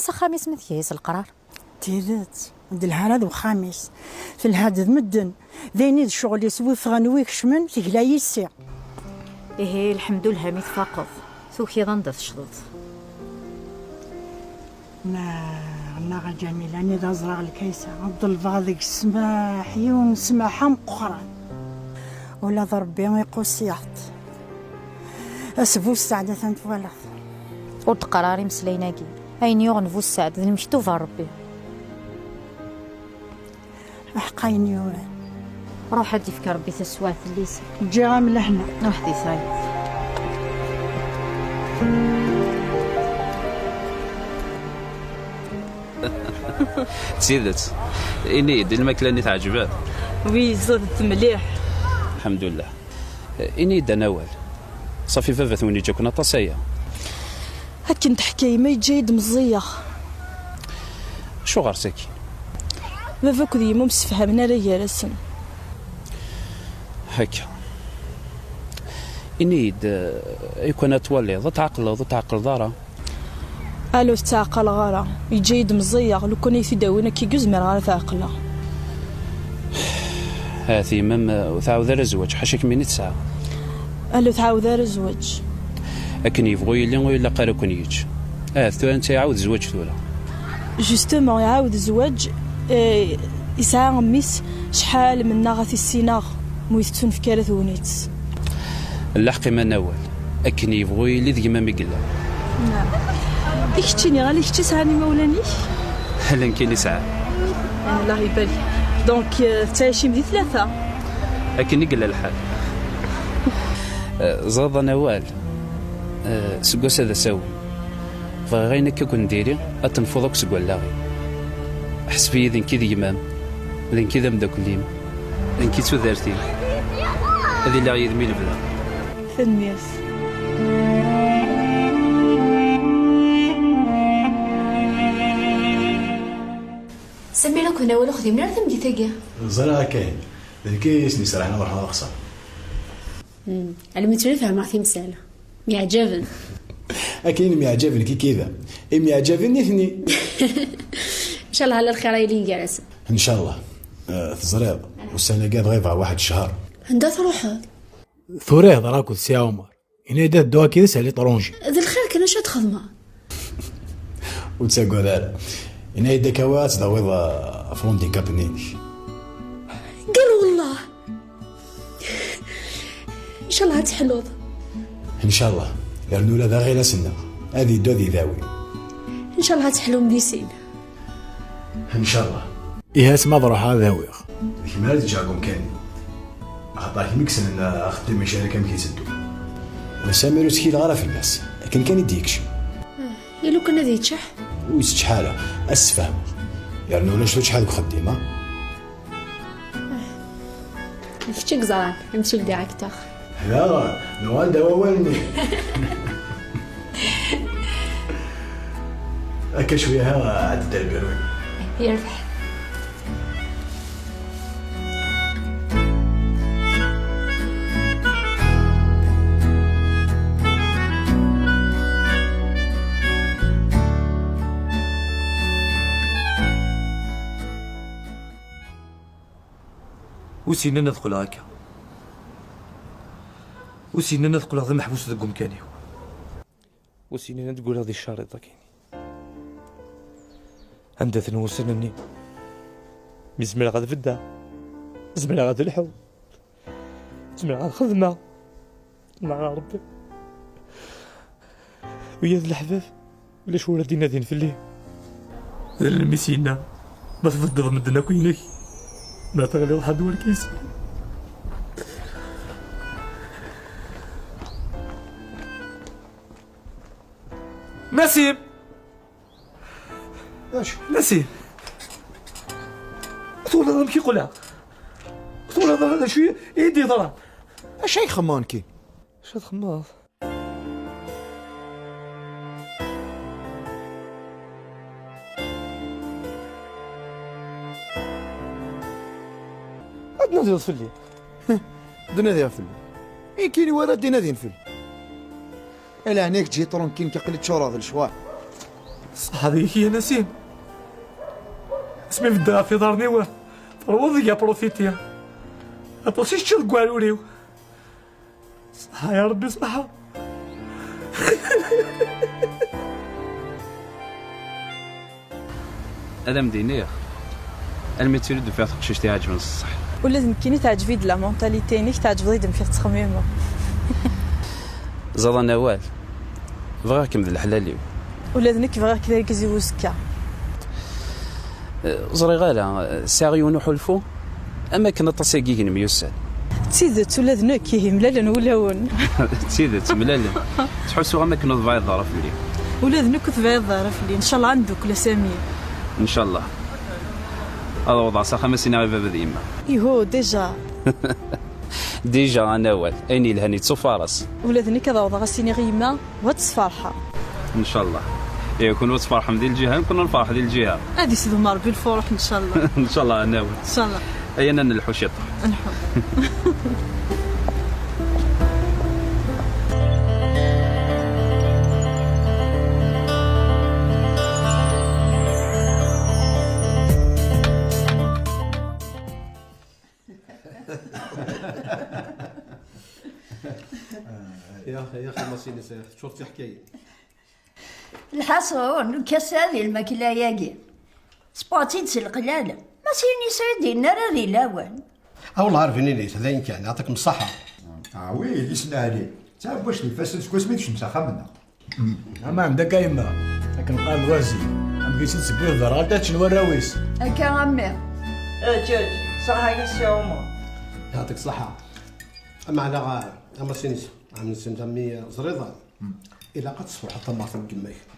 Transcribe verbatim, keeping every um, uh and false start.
S axxam-is ma tga-yas leqrar. D tidet, d lhara d uxxam-is. Telha-d d medden. D ayen i d ccɣel-is, wi ffɣen, wi kecmen, tegla yis-i. Ihi, lḥemdullah mi tfaqeḍ. Tukiḍ anda tecḍeḍ. Neɣ, neɣ a Ǧamila, anida ẓriɣ lkaysa, ḍelbeɣ deg ssmaḥ, yiwen ssmaḥ ameqqran. Ula d Rebbi iqusiyaṭ. Ass bu sseɛd atan twalaḍ. Ur d-qqar ara imeslayen-agi. Ayen yuɣen bu sseɛd d lmektub n Rebbi. Aḥeqq ayen yuran. Ruḥ ad d-ifk Rebbi taswiɛt fell-as. Ǧǧiɣ-am lehna. Ruḥ di tayeḍ. D tidet. Ini-yi-d, lmakla-nni teɛǧeb-ak? Wi, ẓidet mliḥ. Lḥemdullah. Ini-yi-d a Nawal. Ṣafi baba-twen yeǧǧa-ken aṭas aya. Akken teḥka yemma yeǧǧa-yi-d meẓẓiyeɣ. Acuɣer sakkin? Baba akked yemma ur msefhamen ara gar-asen. Akka. Ini-yi-d, eh, ayen kan ad twaliḍ, ad tɛeqleḍ, ur tɛeqleḍ ara. Ala, ur t-ttɛeqqaleɣ ara. Yeǧǧa-yi-d meẓẓiyeɣ. Lukan ay t-id-awin akka, ur zmireɣ ara ad t-ɛeqleɣ. Ahat yemma-m ur tɛawed ara zzwaǧ, ḥaca kemmini tesɛa. Ala, ur tɛawed ara zzwaǧ. Akken yebɣu yili, ur ilaq ara ad ken-yeǧǧ. Ahat tura netta iɛawed zzwaǧ tura. Justement, iɛawed zzwaǧ, eh, yesɛa mmi-s, acḥal mennaɣ ad t-issineɣ, mu ittunefk ara tegnit. Lḥeqq iman awal. Akken yebɣu yili d gma-m i yella. I keččini, ala kečč i sɛan imawlan-ik? Ala nekkini sɛan. Allah ibarik. Donc, euh, tettɛicim di tlata? Akken i yella lḥal. Eh, ẓriḍ a Nawal, eh, seg wass-a d asawen. Bɣiɣ ayen akka ken-diri, ad tenfuḍ akk seg wallaɣ-iw. Ḥseb-iyi d nekk i d gma-m, d nekk i d ameddakel-im, d nekk i d tudert-im. Ad iliɣ yid-m i lebda. Tanemmirt. Samir akked Nawal ur xdimen ara tamgit-agi. Ẓriɣ akka. D nekk i sen-iserḥen ad ruḥen ad xeṣren. Hmm. Almi tura fehmeɣ timsal. Myeɛjaben. Akken i myeɛjaben kikida, i myeɛjaben nitni. Ncallah ala lxir ay yilin gar-asen. Ncallah. Eh, teẓriḍ, ussan-agi ad ɣibeɣ waḥed ccher. Anda truḥeḍ? Tura ihḍer akked Si Ɛumar. Yenna-yi-d ad dduɣ akkid-s ar l'étranger. D lxir kan, acu ad txedmeḍ? Ur ttagad ara. Yenna-yi-d akka ad tdawiḍ, eh, ɣef l'handicap-nni-inek. Qal wellah. Ncallah ad teḥluḍ. Ncallah. Yernu ula d aɣilas-nneɣ ad yeddu ad idawi. Ncallah ad teḥlum di sin. Ncallah. Ihi asma ad ruḥeɣ ad awiɣ. D kemm ara d-ǧǧeɣ deg umkan-nni. Axaṭer kemm i yessnen axeddim icerrek amek itteddu. Ma Samir ur ttkileɣ ara fell-as. Akken kan i d-yekcem. I lukan ad yeččeḥ? Ur yeseččeḥ ara. Ad s-sfehmeɣ. Yernu ulac tuččḥa deg uxeddim, a? D kečč i yeẓran, monsieur le directeur. Daɣen, nuɣal-d ɣer wawal-nni. Akka cwiya, ha, ad d-dderbiru. Yerbeḥ. Ur s-yennan ad qqleɣ akka. Ur s-yennan ad qqleɣ d ameḥbus deg umkan-iw. Ur s-yennan ad ggulleɣ di ccaṛ iḍ akkin. Anda-ten wussan-nni? Mi zemreɣ ad beddeɣ, zemreɣ ad lḥuɣ, zemreɣ ad xedmeɣ. Neɣ Ṛebbi. Wiyaḍ leḥbab, ulac wara d-inadin fell-i. D allen mi s-yenna, ma tbeddeḍ medden akk inek, ma teɣliḍ ḥedd ur k-yessin. Nasim! Acu? Nasim! Twalaḍ amek yeqleɛ? Twalaḍ d acu i d-yeḍran? Acu ay xemmeɣ nekki? Acu ad xemmeḍ? Ad d-nadiḍ fell-i. D-nadiɣ fell-i. Ikini wara d-inadin fell-i. Ala, ɛni kečč tranquille, aql-i ččureɣ d lecɣal. Ṣṣeḥ deg-k ya Nasim. Asmi beddeɣ ɣef iḍarren-iw, terweḍ deg aprofiti. Aṭas i teččiḍ deg uɛrur-iw. Ṣṣeḥ ya Rebbi, ṣṣeḥ. Ad am-d-iniɣ, almi d tili d-ufiɣ taqcict iɛeǧben s ṣṣeḥ. Ula d nekkini teɛǧeb-iyi-d la mentalité-inek, teɛǧbeḍ-iyi-d amek i tettxemmimeḍ. Ẓaḍan awal, bɣiɣ-kem d leḥlal-iw. Ula d nekk bɣiɣ-k d argaz-iw uzekka. Eh, ẓriɣ ara, eh, sɛiɣ yiwen uḥulfu, am akken aṭas-agi i nemyussan. D tidet, ula d nekk, ihi mlalen wulawen. D tidet, mlalen. Ttḥussuɣ am akken ur tebɛiḍ ara fell-i. Ula d nekk ur tebɛiḍ ara fell-i. Ncallah ad ndukkel a Sami. Ncallah. Ad awḍeɣ s axxam ad s-iniɣ i baba d yemma. Iho, déjà. Déjà, anawal. Ayen yelhan yettufaṛas. Ula d nekk ad awḍeɣ ad s-iniɣ i yemma, u ad tesferḥ. Ncallah. Ihi, kunwi ad tferḥem di lǧiha, nekkni ad nferḥ di lǧiha. Ad isdum Ṛebbi lfuṛuḥ, ncallah. Ncallah, anawal. Ncallah. Aya ad nelḥu ciṭuḥ. Lḥu. Ya, ya xi Masini, teččuṛ d tiḥkayin. Lḥaṣun, ukasa di lmakla-agi. Sbuɣ-tt-id s leqlal. Masini ur d-yenni ara di lawan. A wellah ar bnin-is, d ayen kan, yeɛṭikem ṣṣeḥḥa. Ah oui, isnaɛli. D taɛebbuct n ifassen seg wasmi d-kecmeɣ s axxam-nneɣ. Ama ɛemda akka yemma, akken qqaren lwazi, amek i tt-id-tewwiḍ d rɣalt ad ččen warraw-is. Akka a mmi. Eǧǧ, eǧǧ, ṣaḥa-yi si Ɛumer. Yeɛṭik ṣṣeḥḥa. Ameɛna, a Masini, ɛemmi ẓriḍan. Ilaq ad tesferḥeḍ tamart n yemma-k.